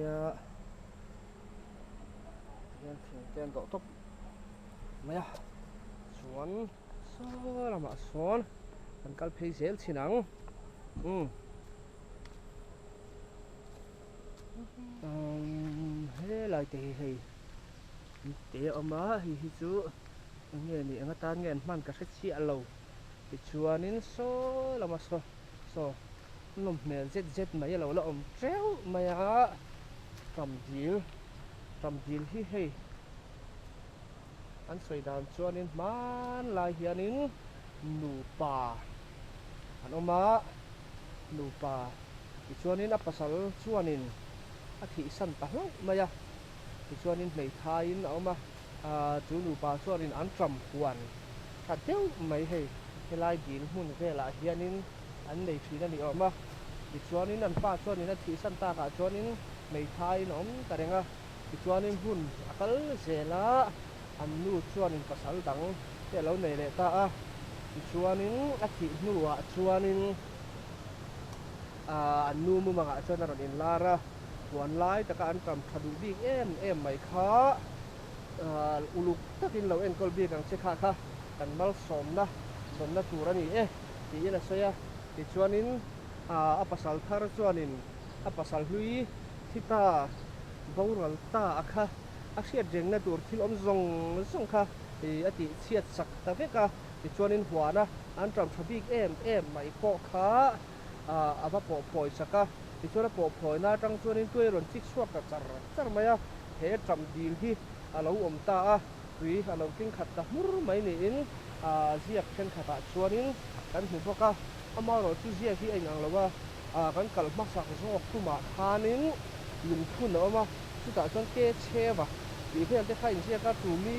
nia tihian thing te an dawh tawp mai a chuan saw lamah sawn kan kal phei zel thin ang umm umm helai te hi hei te a awm a hei hi chu eng nge ni eng atan nge an hman ka hre chiah lo tichuanin saw lama saw saw nawm hmel zet zet mai a lo la awm teuh mai a ṭam dil ṭam dil hi hei an sawi dan chuanin hmanlai hianin nupa an awm a nupa tichuanin a pasal chuanin a thihsan ta hlauh mai a tichuanin hmeithaiin a awm a ahh chu nupa chuanin an ṭam huan tha deuh mai hei helai dil hmun velah hianin an nei thin a ni awm a tichuanin an pa chuanin a thihsan takah chuanin hmeithaiin a awm ta reng a tichuanin hun a kal zel a an nu chuanin pasal dang te a lo nei leh ta a tichuanin a thih hnuah chuanin ahh an nu mumangah chuan a rawn inlar a huan lai taka an ṭam ṭha duh bik em em mai kha ahh uluk takin lo enkawl bik ang che kha kha kan malsawmna dawnna tur a ni e tiin a sawi a tichuanin ahh a pasal thar chuanin a pasal hlui thi ta boral ta a kha a hriat rengna tur thil awm zawng zawng kha ih a tih chhiat sak ta vek a tichuanin huana an ṭam ṭha bik em em mai pawh kha ah a va pawh phawi sak a tichuan a pawh phawina atang chuanin tuai rawn chik chhuak ta char char mai a he ṭam dil hi a lo awm ta a tui a lo tling khat ta hmur mai niin ah ziak thenkhatah chuanin kan hmu bawk a amaherawh chu ziak hi a inang lo a ah kan kal hmasak zawk tumah khanin lungphun a awm a chutah chuan ke chheva tih vel te kha a inziak a tumi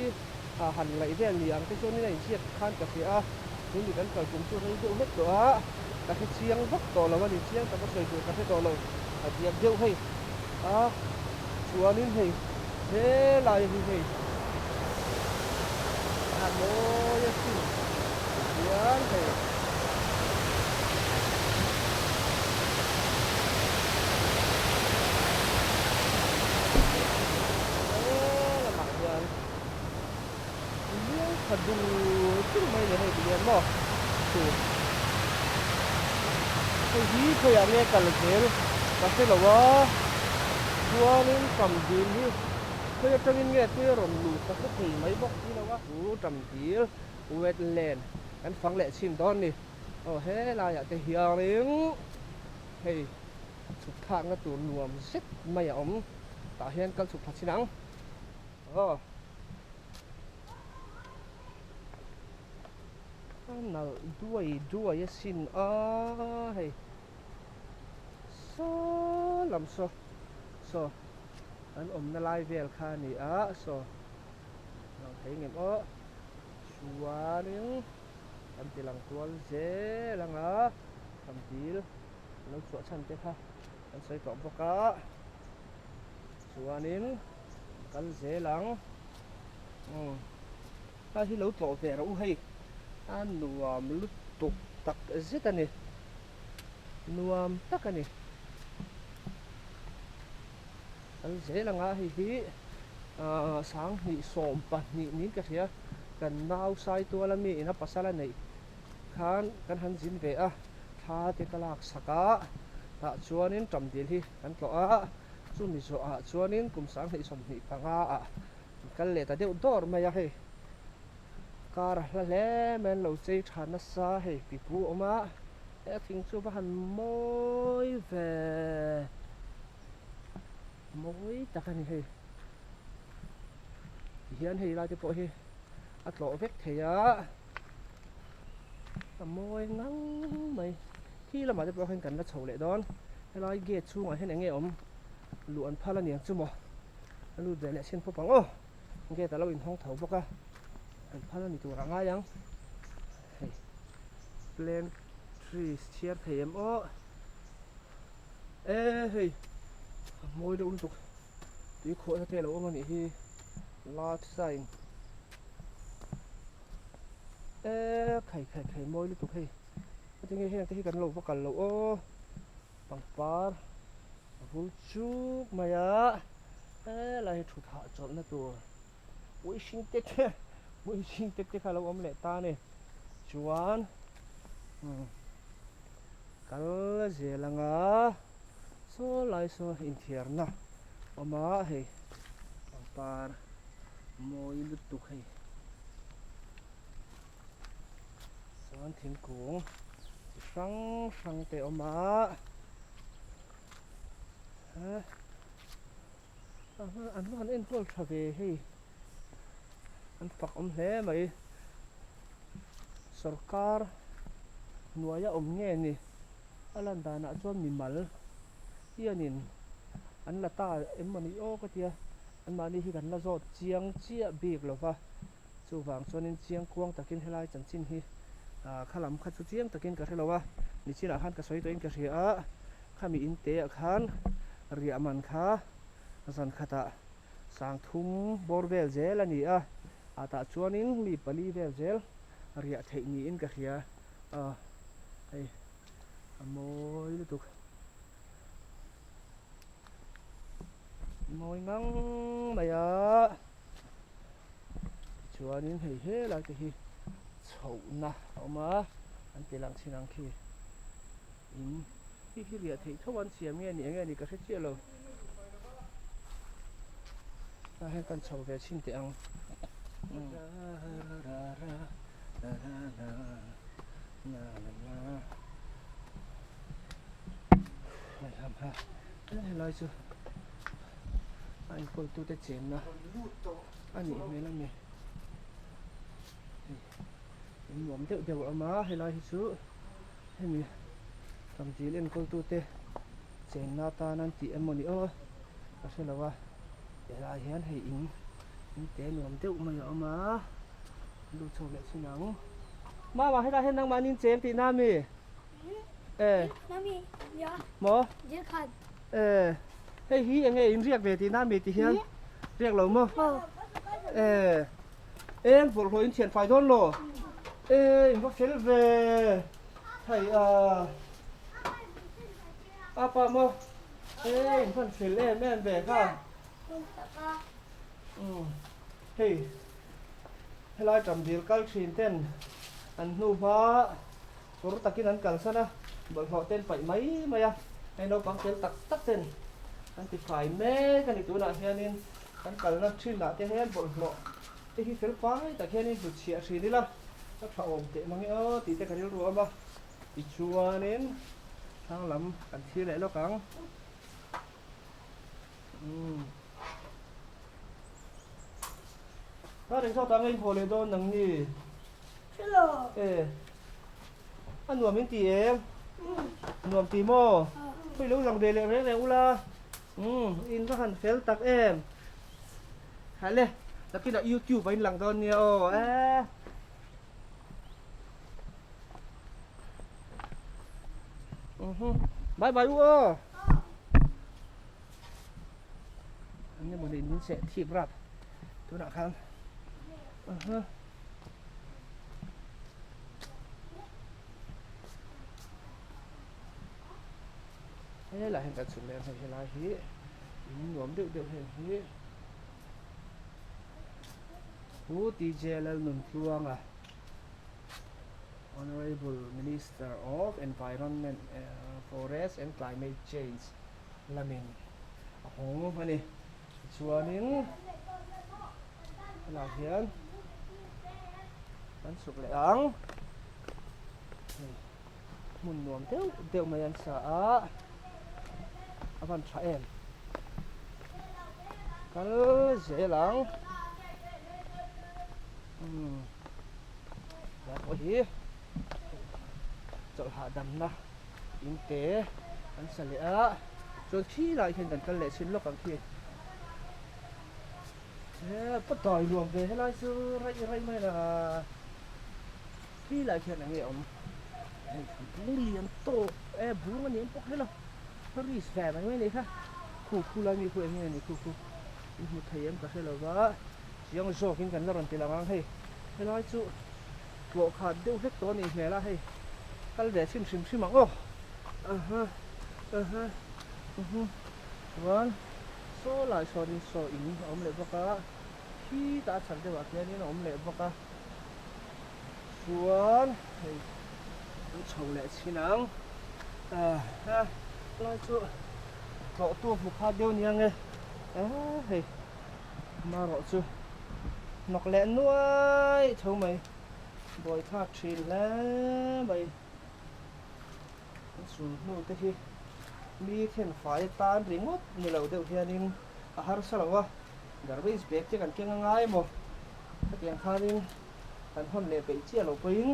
ah han laih vel ni ang te chuanin a inziak khan ka hria a tuni kan kal kum chu rei deuh hlek tawh a ka hre chiang vak tawh lo a ni chiang taka sawi tur ka hre tawh lo a diak deuh hei a chuanin hei helai hi hei a mawi a sin tihian hei. He lamah hian liang tha dur dur mai ni hei tihian maw chu hei hi khawiah nge kal zel ka hre lo a chuanin ṭam dil hi khawi atangin nge tui a rawn lut ka hre thei mai bawk si lo a chu ṭam dil wetland kan fang leh chhin dawn ni aw helaiah te hianin hei chhuk thlakna tur nuam zet mai a awm tah hian kal chhuk thla chin ang aw a nalh duai duai a sin a hei saw lam saw saw an awmna lai vel kha a ni a saw lang thei ngem aw chuanin kan ti lang kual zel ang a tam dil lo chhuah chhan te kha kan sawi tawh bawk a chuanin kal zel ang umm a hi lo tlawh ve rawh u hei a nuam lutuk tak zet a ni nuam tak a ni kal zel ang a hei hi ahh sanghnih 12 niin ka hria kan nau saitual ami in a pasal a neih khan kan han zin ve a thla te ka lak sak a tah chuanin ṭam dil hi kan tlawh a chumi zawhah chuanin kum 2025 ah an kal leh ta deuh dawr mai a hei kar a hla hle mai an lo chei tha nasa hei pipu a awm a he a thing chu va han mawi ve mawi tak a ni hei tihian hei lai te pawh hi a tlawh vek thei a. A mawi ngang mai khi lamah te pawh hian kan la chho leh dawn helai gate chhungah hian eng nge awm luh an phal aniang chu maw a lut ve leh chhin pawp ang aw gate a lo inhawng tho bawk a an phal ani tur a ngai ang hei plane trees chhiar thei em aw e hei a mawi deuh lutuk tui khawhna te a lo awm anih hi large sign. Eee khai khai khai mawi lutuk hei heti nge heng te hi kan lo va kal lo aw pangpar vul chuk mai a, helai hi thut hahchawlhna tur uihring te te uihring te te kha a lo awm leh ta a ni. Chuan umm kal zel anga saw lai saw inthiarna awm a hei pangpar mawi lutuk hei. Chuan thingkung chi hrang hrang te a awm a an va han enkawl tha ve hei an fak awm hle mai sawrkar hnuaia awm nge ni a lan danah chuan mimal hianin an la ta em mawni aw ka tia anmahni hi kan la zawt chiang chiah bik lo va. Chuvang chuanin chiang kuang takin helai chanchin hi kha lam kha chu chiang takin ka hre lo a, nichinah khan ka sawi tawhin ka hria a, khami in te ah khan riah man kha zan khatah sang thum bawr vel zel a ni a, ah tah chuanin mi pali vel zel riah theih niin ka hria a, hei a mawi lutuk. Mawi ngang mai a. Tichuanin hei helai te hi chhohna a awm a, an ti lang chin ang khi in hi hi riah theih tho an siam nge ni eng nge ni ka hre chiah lo. Tah hian kan chho ve chhin teh ang. Helai chu a enkawltute chenna a nih hmel a ni. Hei in nuam deuh deuh a awm a, helai hi chu hemi tlangdil enkawltute chenna atan an tih emaw ni aw ka hre lo a, helai hian hei in in te nuam deuh mai a awm a, lut chho leh chin ang. Mama helai hian nangmahni in cheng tihna a mi? E. Maw? E. Hei hi enge in riak ve tihna a mi ti hian riak lo maw? E. Eng bawlhhlawh in thian fai dawn lo? E in va fel ve. Hei a. Apa maw? E in van fel em em ve kha. Hei helai ṭamdil kal ṭhin ten an hnu hma Kawr takin an kalsan a, bawlhhlawh ten paih mai mai a, hei naupang fel tak tak ten an ti fai mek a ni. Tunah hianin kan kalna thinah te hian bawlhhlawh te hi fel fai tak hianin hlut chhiah thin ila, a tha awm teh mang e aw tih te ka rilru a awm a, tichuanin thlang lam kan thlir leh lawk ang. Umm. Ka ring zawk ta nge in haw leh dawn nang ni? Hello. E. A nuam in ti em? Nuam ti maw? Khawi lo lang ve leh reng reng ula. Umm, in va han fel tak em. Hale, nakinah YouTube a in lang dawn nia aw. E. Umm, bye bye u aw. An ni mawni min seh thip rap tunah khan aha helai hian kan chhun leh ang hei helai hi in nuam deuh deuh heng hi Pu TJ Lalnuntluanga Honourable Minister of Environment Forest and Climate Change lamin a hawng a ni. Tichuanin helaiah hian kan chhuk leh ang. Hei hmun nuam deuh deuh mai an sa a, a van tha em. Kal zel ang. Umm helai pawh hi chawlh hahdamna. In te an sa leh a, chuan khi lai hian kan kal leh chhin lawk ang khi. He pa dai nuam ve helai chu raih raih mai la. Khi lai khian enge awm. Hei bung lian tawk e bung a ni ang pawh hela. Ka risk ve mai mai a nih kha. Khu khu lai mi khu enge a ni khu khu. In hmu thei em ka hre lo va. Chiang zawkin kan la rawn ti lang ang hei. Helai chu tlawh khat deuh hlek tawh a nih hmel a hei kal ve chhin hrim hrim ang aw aha aha uhu. Chuan saw lai sawnin saw in a awm leh bawk a, khitah a chhak deuhah khianin a awm leh bawk a. Chuan hei an chho leh chhin ang a lai chu tlawhtu hmu kha deuh nia nge hei marawh chu hnawk leh nuai tho mai buaithlak thin hle mai. An sul hnu te hi mi thenfai atan ringawt ni lo deuh hianin a harsa lo a, garbage bag te kan keng a ngai emaw hetiang khanin kan hawn leh peih chiah loh pawhin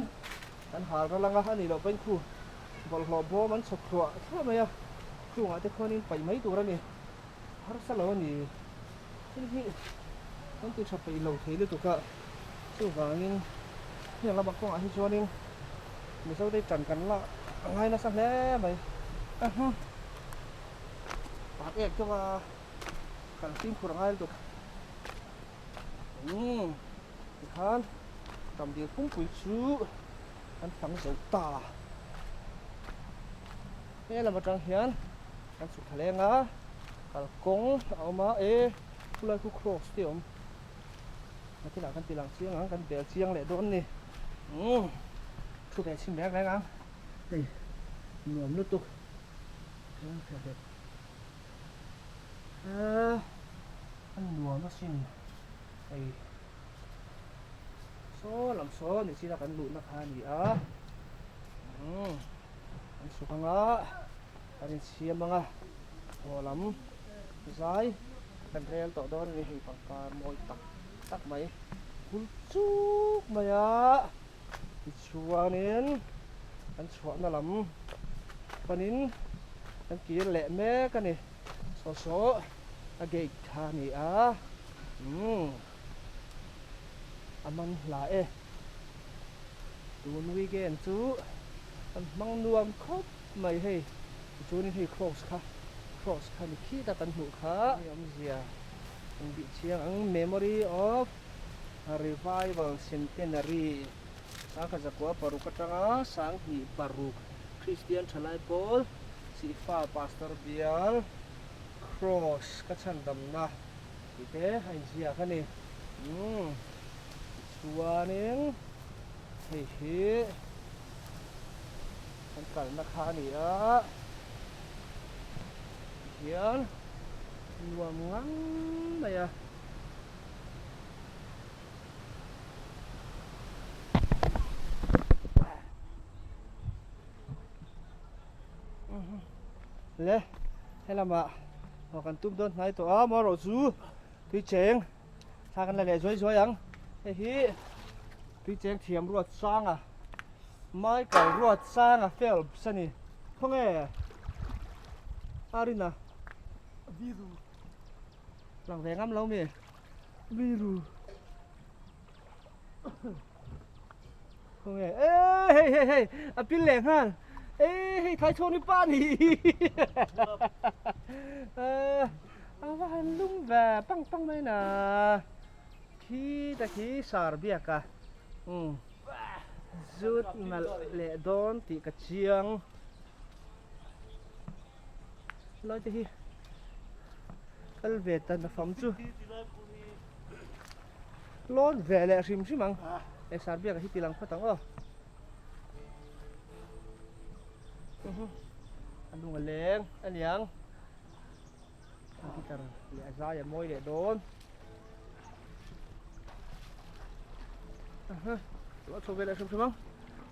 kan hal ral anga a nih loh pawhin khu bawlhhlawh bawm an chhawp thluah thluah mai a, chungah te khuanin paih mai tur a ni, harsa lo a ni. Thil hi kan ti tha peih lo thei lutuk a, chuvangin heng lamah kawngah hi chuanin Mizo te tan kan la ngai nasa hle mai. Pak ek deuh a, kan fimkhur a ngai lutuk. Umm tikhan Ramdil pumpui chu kan fang zo ta. He lam atang hian kan chhuk thla leng a, kalkawng a awm a, e khulai khu cross te a awm. Nakinah kan ti lang chiang ang, kan bel chiang leh dawn a ni. Umm thu ve chhin reng reng ang. Hei nuam lutuk. A nuam asin hei saw lam saw ni china kan luhna kha a ni a umm an chhuk anga an insiam anga haw lam zai kan rel tawh dawn a ni hei pangpar mawi tak tak mai hul chuk mai a tichuanin an chhuahna lam panin an kir leh mek a ni saw saw a gate kha a ni a umm a man hla e tun weekend chu an hmang nuam khawp mai hei tichuanin hei cross kha cross kha ni khita kan hmuh kha awmzia an bih chiang ang memory of Revival Centenary Sangkha zakua paruk atanga 2006 Kristian Thalai Pawl Sihfa Pastor Bial Cross ka chhandamna tih te a inziak a ni. Umm tichuanin hei hi kan kalna kha a ni a tihian nuam ngang mai a. Le helamah aw kan tum dawn hnai tawh a maw chu tui cheng thla kan la leh zuai zuai ang hei hi tui cheng thiam ruat sanga Michael ruat sanga Phelps a ni khawnge a rin a lang ve ngam lo mi. Viru Khawnge e hei hei hei a pil leh nghal e hei thai chhawng ni pa ni a va han lum ve pang pang mai na khi ta khi sar biak a um zut nalh leh dawn tih ka chiang lai te hi kal ve ta na fam chu lawn ve leh hrim hrim ang e sar biak hi ti lang phawt ang aw a lung a leng a niang a guitar leh a zai a mawi leh dawn aha lo chho ve leh hrim hrim ang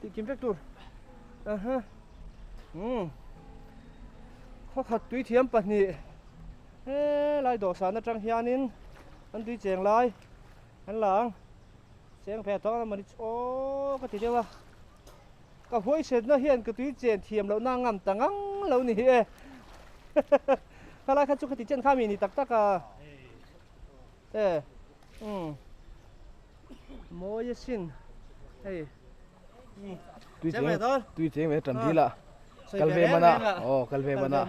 tih kim vek tur aha umm khawkhat tui thiam pahnih helai dawhsan atang hianin an tui cheng lai an la ang cheng ve tawng a mawni chu aw ka ti deuh a ka huaisetna hian ka tui chen thiam loh na ngam ta ngang lo ni hi e khalai kha chu ka ti chen kha mi ni tak tak a e umm mawi asin hei Tui cheng tui cheng ve tan dil a kal ve mana aw kal ve mana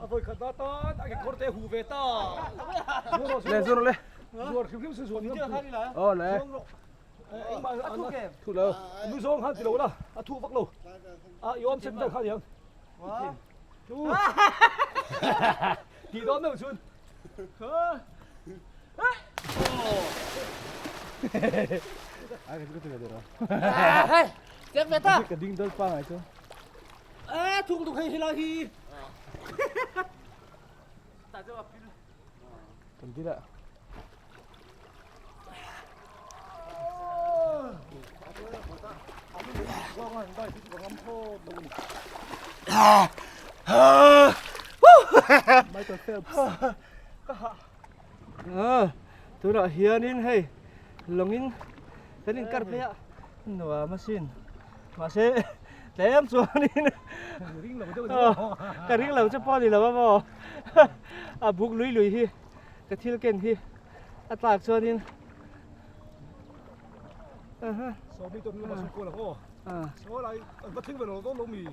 A vawi khat atan a kekawr te a huh ve ta. Le zuan rawh le. Zuan hrim hrim se zuan ngam tur. Aw le. Engmah Thu lo. Nu zawng khan ti lo la, a thu vak lo. A i awm chem vel kha aniang. Thu. Tih dawn meuh chun. Ai ka chu ka ti ro. Hei, chek ve ta. Ka ding dal pa ngai chu. A thung tuk hei helai hi. Ta chu a pil. Kan ti la. Michael Phelps. Tunah hianin hei lawngin kan inkar phei a nuam asin mahse tlem chuanin ka ring lo che pawh a ni lo a maw a buk lui lui hi ka thil ken hi a tlak chuanin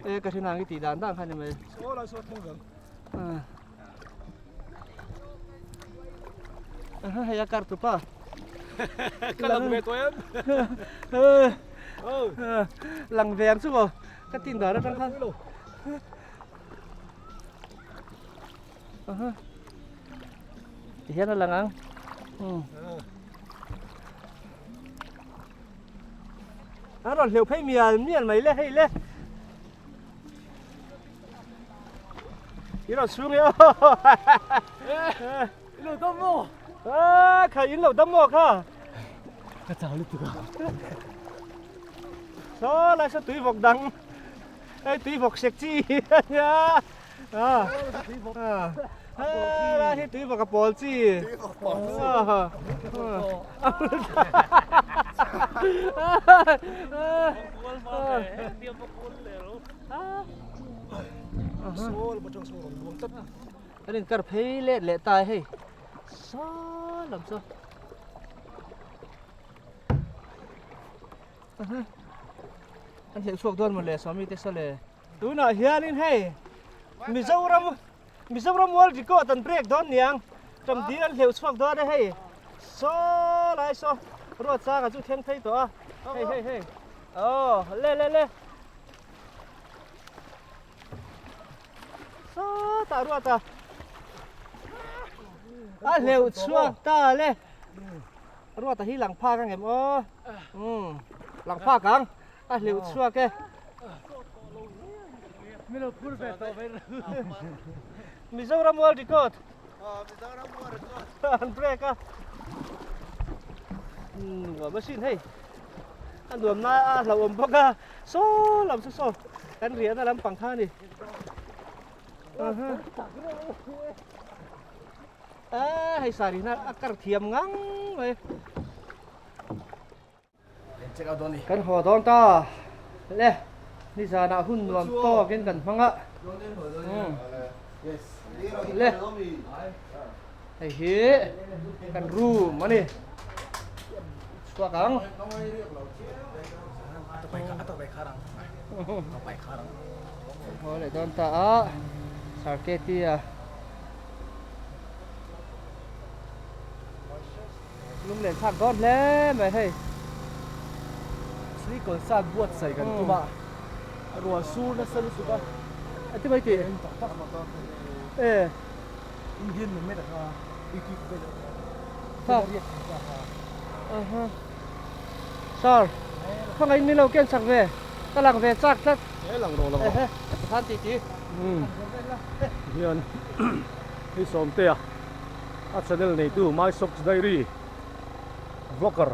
e ka hrinang i tih dan dan kha ni mai. Hei a kar tupa. Ka lang ve tawh em? Lang ve ang chu maw? Ka tin dar atang khan. Ti hian a lang ang. A rawn hleuh phei mial mial mai le hei le. In rawn chhung e aw. In lo dam maw? A kha in lo dam maw kha? Ka chau lutuk a. Saw lai saw tui vawk dang. Hei tui vawk sek chi a nia. A. A lai hi tui vawk a pawl chi. Tui vawk pawl chi. Kan inkar phei let leh ta e hei saw lam chu an hleuh chhuak dawn mawle Swami te saw le tunah hianin hei Mizoram Mizoram World Record an break dawn niang Ṭamdil an hleuh chhuak dawn e hei saw lai saw ruat changa chu thleng phei tawh a hei hei hei aw le le le saw tah ruat a a hleuh chhuak ta le ruat a hi lang phak ang em aw um lang phak ang a hleuh chhuak e Mizoram World Record an break a nuam asin hei a nuam na a hlauhawm bawk a saw lam chu saw kan riahna lampang kha a ni a hei sarihna a kar thiam ngang mai. Kan haw dawn ta le, nizanah hun nuam tawkin kan hmang a. Le, hei hi kan room a ni. Chhuak ang. Haw leh dawn ta a, Sarketi-a. Lunglen thlak dawn hle mai hei. Sri concert buatsaih kan tum a, ruah sur nasa lutuk a. A ti mai tih. E. Indian Mehmet a kha YouTube vel a Ha. Aha. Sir, khawngaih min lo ken chak ve. Ka lang ve chak tlat. E lang rawh lang rawh. Ehe, khan ti ti. Hian hei Sawmtea a channel neitu My Socks Diary vlogger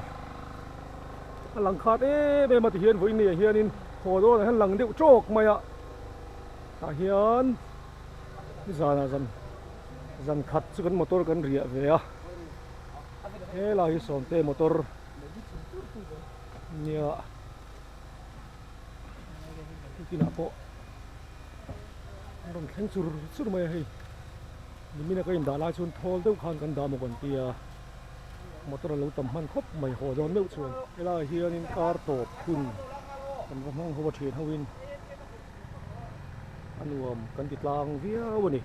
a lang khat em em a ti hian vawiin ni ah hianin haw dawnah hian lang deuh tawk mai a tah hian nizanah zan zan khat chu kan motor kan riah ve a helai hi Sawmte motor nia kinah pawh an rawn thleng chur chur mai a hei nimina ka indah lai chuan thawl deuh khan kan dah maw kan tia motor a lo tam hman khawp mai haw dawn meuh chuan helaiah hianin kar tawp hun kan va hmang ho a thian ho in. A nuam kan ti tlang viau a ni.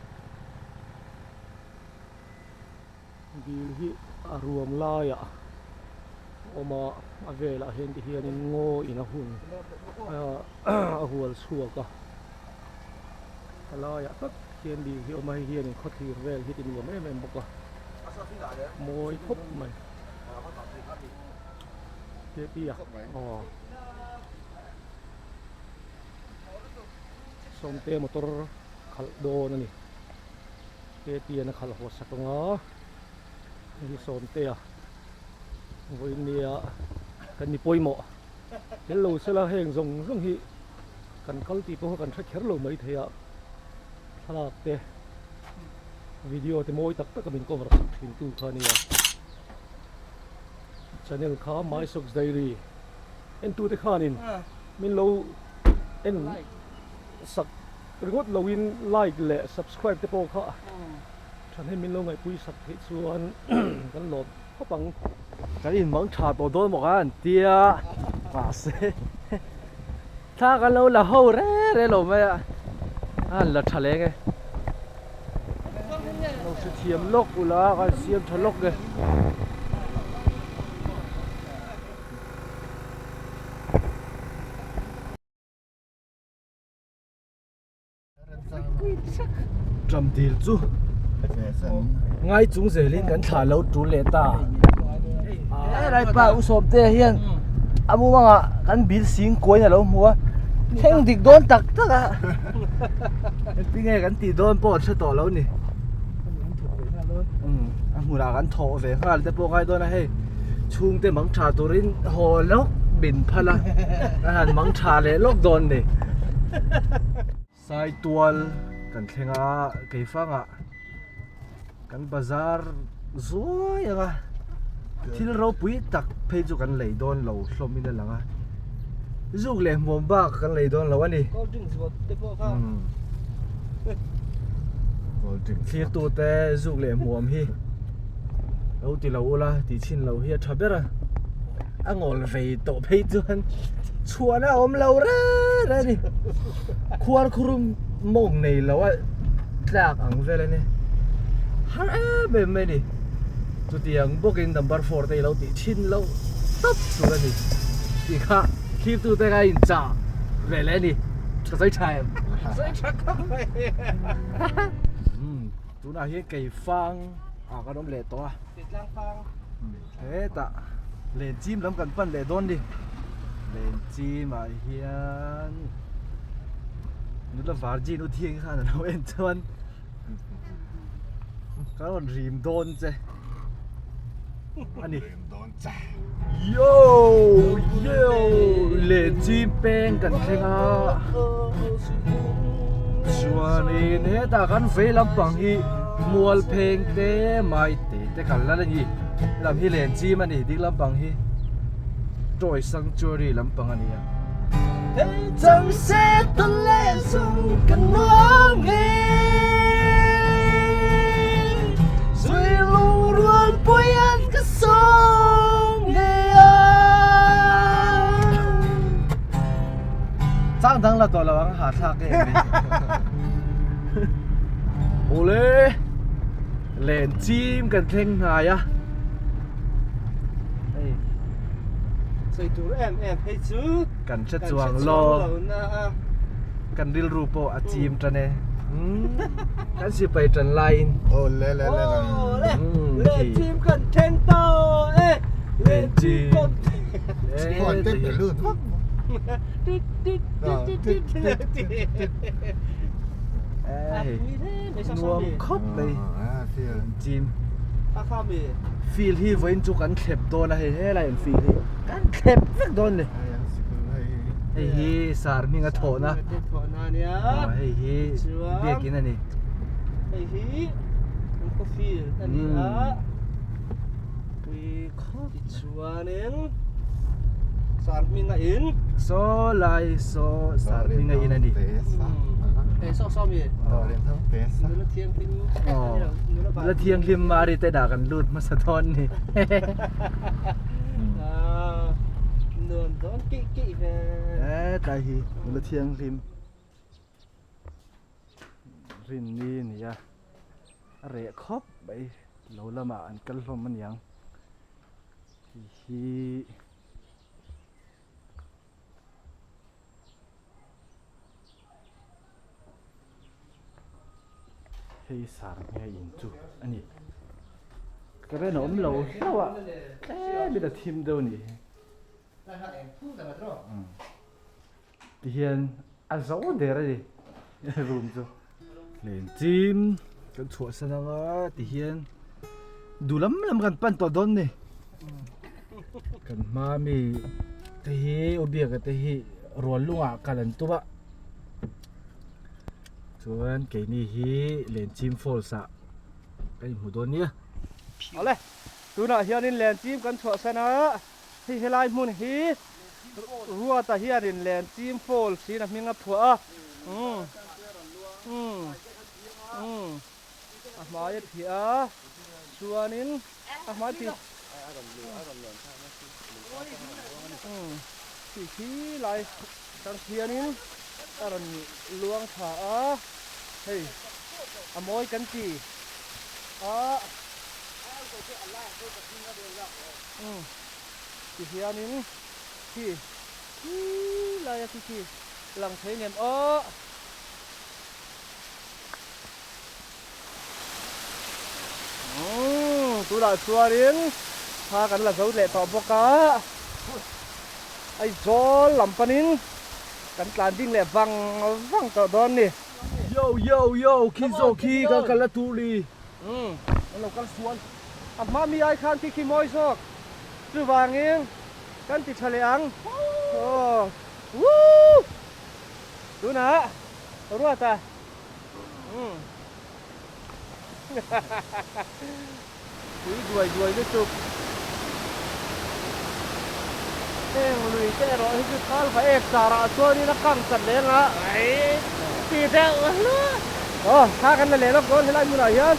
Dil hi a ruam laiah a awm a, a velah hian ti hianin ngaw in a hun a hual chhuak a, a laiah tak hian dil hi a awm a, hei hianin khawthlir vel hi ti nuam em em bawk a, mawi khawp mai. Tia aw Sawmte motor khalh dawn a ni. Ktian a khalh haw sak ang a, hei hi Sawmtea vawiin nia kan mi pawimawh tel lo sela heng zawng zawng hi kan kal tih pawh kha kan hre kher lo maithei a, thlalak te video te mawi tak tak a min cover sak thin tu kha a nia. Channel kha My Socks Diary entute khanin min lo en sak ringawt loin like leh subscribe te pawh kha thahnem min lo ngaihpui sak theih chuan kan lawm khawp ang. Kan inmang tha tawh dawn maw khan an tia mahse thla kan lo la ho re re lo mai a, a han la tha leng e. Lo hrethiam lawk ula kan siam tha lawk e. Ṭam dil chu ngai chung zelin kan thlah lo ṭul leh ta. Helai pa U Sawmtea hian a mumangah kan bil sing kuain a lo hmu a, thleng dik dawn tak tak a. Engtinge kan tih dawn pawh an hre tawh lo ni. A hmunah kan thawh ve nghal te pawh ngai dawn a hei chhungte mang tha turin haw lawk min phal a, a han mang tha leh lawk dawn ni. Saitual kan thleng a keifangah kan bazar zuai ang a thil ropui tak phei chu kan lei dawn lo hlawm in a lang a zuk leh hmuam bak kan lei dawn lo a ni thlir tu te zuk leh hmuam hi lo ti lo ula tih chhin lo hi a tha ber a a ngawl vei tawh phei chuan chhuahna a awm lo reng reng a ni khuar khurum mawng nei lo a tlak ang vel a ni har em em mai a ni chutiang bawkin number four te i lo tih chhin lo tawp tur a ni tih kha thlir tu te kha a inchah ve leh a ni ka sawi tha em sawi tha khawp mai tunah hian keifang ah kan awm leh tawh a. Hetah lenchim lam kan pan leh dawn ni lenchimah hian nula virgin u thiang khan a lo en chuan ka rawn rim dawn che ani yo yo lenchim peng kan thleng a chuanin hetah kan vei lampang hi Mual pheng te mai te te kal la ni lam hi len chim a ni dik lampang hi toy sanctuary lampang a ni a. Chẳng sẽ tuân lệ dung cần ngó nghe Rồi luôn luôn bôi ăn cái sông nghe Chang dang la tawh lo ang ha thlak em mai. Awle len chim kan thleng hnai a hei sawi tur em em hei chu kan hre chuang lo kan rilru pawh a chim tan e kan sipai tan laiin awle le le awle len chim kan thleng tawh e len chim kan Khuan te pe lut vak Nuam khawp mai chim Field hi vawiin chu kan thlep dawn a hei helai an field hi kan thlep vek dawn ni hei hi sar hming a thawhna hei hi biakin a ni hei hi an khaw field a ni a Tui khawp tichuanin Sarhminga in. Saw lai saw Sarhminga in a ni. He saw saw mi. Nula thianghlim. Nula thianghlim mari te dah kan lut hmasa dawn ni. Nuam dawn kih kih ve. He tlai hi nula thianghlim. Rinni a ni a, a reh khawp mai lo lamah an kal hlawm a niang tih hi. Hei sar nge in chu a ni. Current a awm lo hlauh a, tlem in a thim deuh a ni. Tihian a zo der a ni room chu. Len chim kan chhuahsan anga tihian duh lam lam kan pan tawh dawn ni. Kan hma mi te hi u biaka te hi rual lungah kal an tum a. Chuan keini hi Lenchim Falls ah kan inhmu dawn nia. Awle, tunah hianin Lenchim kan chhuahsan a, hei helai hmun hi Ruata hianin Lenchim Falls in a hming a phuah a, umm umm umm a hmai a phih a, chuanin a hmai phih umm phih khi lai tang khianin a rawn luang thla a, hei a mawi kan ti a umm ti hianin khi khi laia khi khi lang thei nem aw. Umm tunah chuanin thla kan la zo leh tawh bawk a, Aizawl lam panin kan tlan ding leh vang vang tawh dawn ni. Yo yo yo khi zawk khi kan kal la tur ni. Umm an lo kal sual a hma mi ai khan khi khi mawi zawk chuvangin kan ti tha leh ang aw woo tunah Ruata umm Pui duai duai lutuk. Heng lui te erawh hi chu thal va ek charah chuanin a kang chat leng a, ti deuh hluah. Aw, thla kan la leh lawk dawn helai hmunah hian.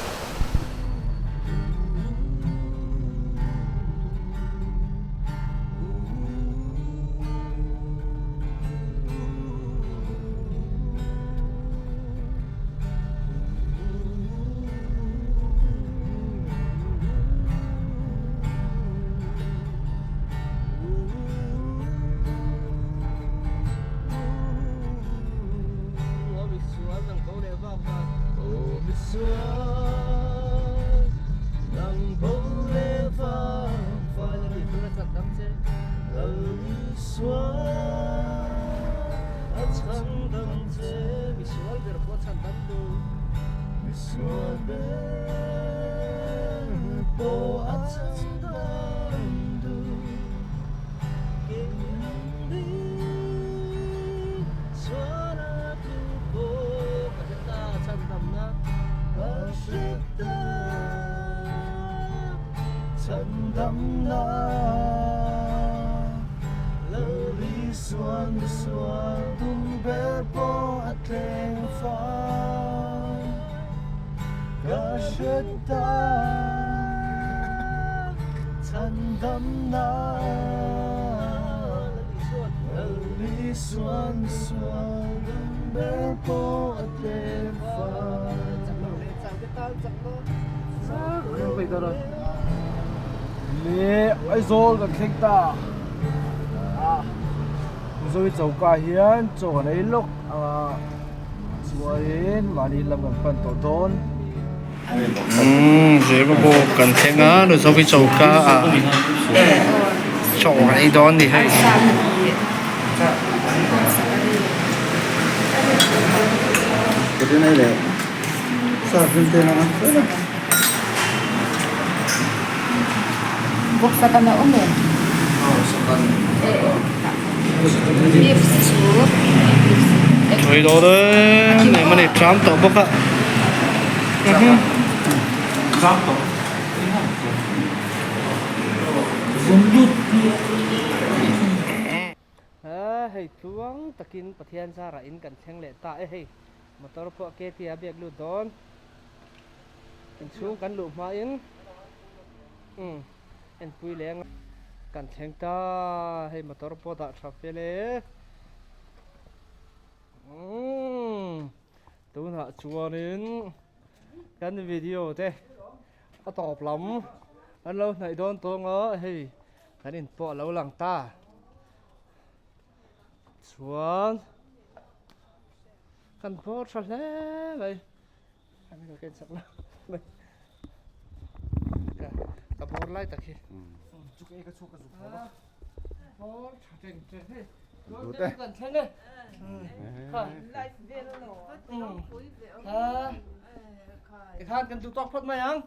Le Aizawl kan thleng ta a Mizoram choka hian chaw kan ei lawk anga chuanin mahni lam kan pan tawh dawn. Umm zirbabu kan thleng a Mizoram choka ah chaw kan ei dawn a ni hei. Tui dawn e eng mawni tram tawh bawk a. Hei tluang takin Pathian zarah in kan thleng leh ta e hei motor pawh ke tia biak lut dawn inchhung kan luh hmain umm enpui leng kan thleng ta hei motor pawh dah tha fel e umm. Tunah chuanin kan video te a tawp lam an lo hnaih dawn tawng a, hei kan in pawh a lo lang ta. Chuan kan bawr tha hle mai. Ka bawr lai tak hi. Bawr tha teng teng hei. Kan thleng e. Tikhan kan duh tawk phawt mai ang.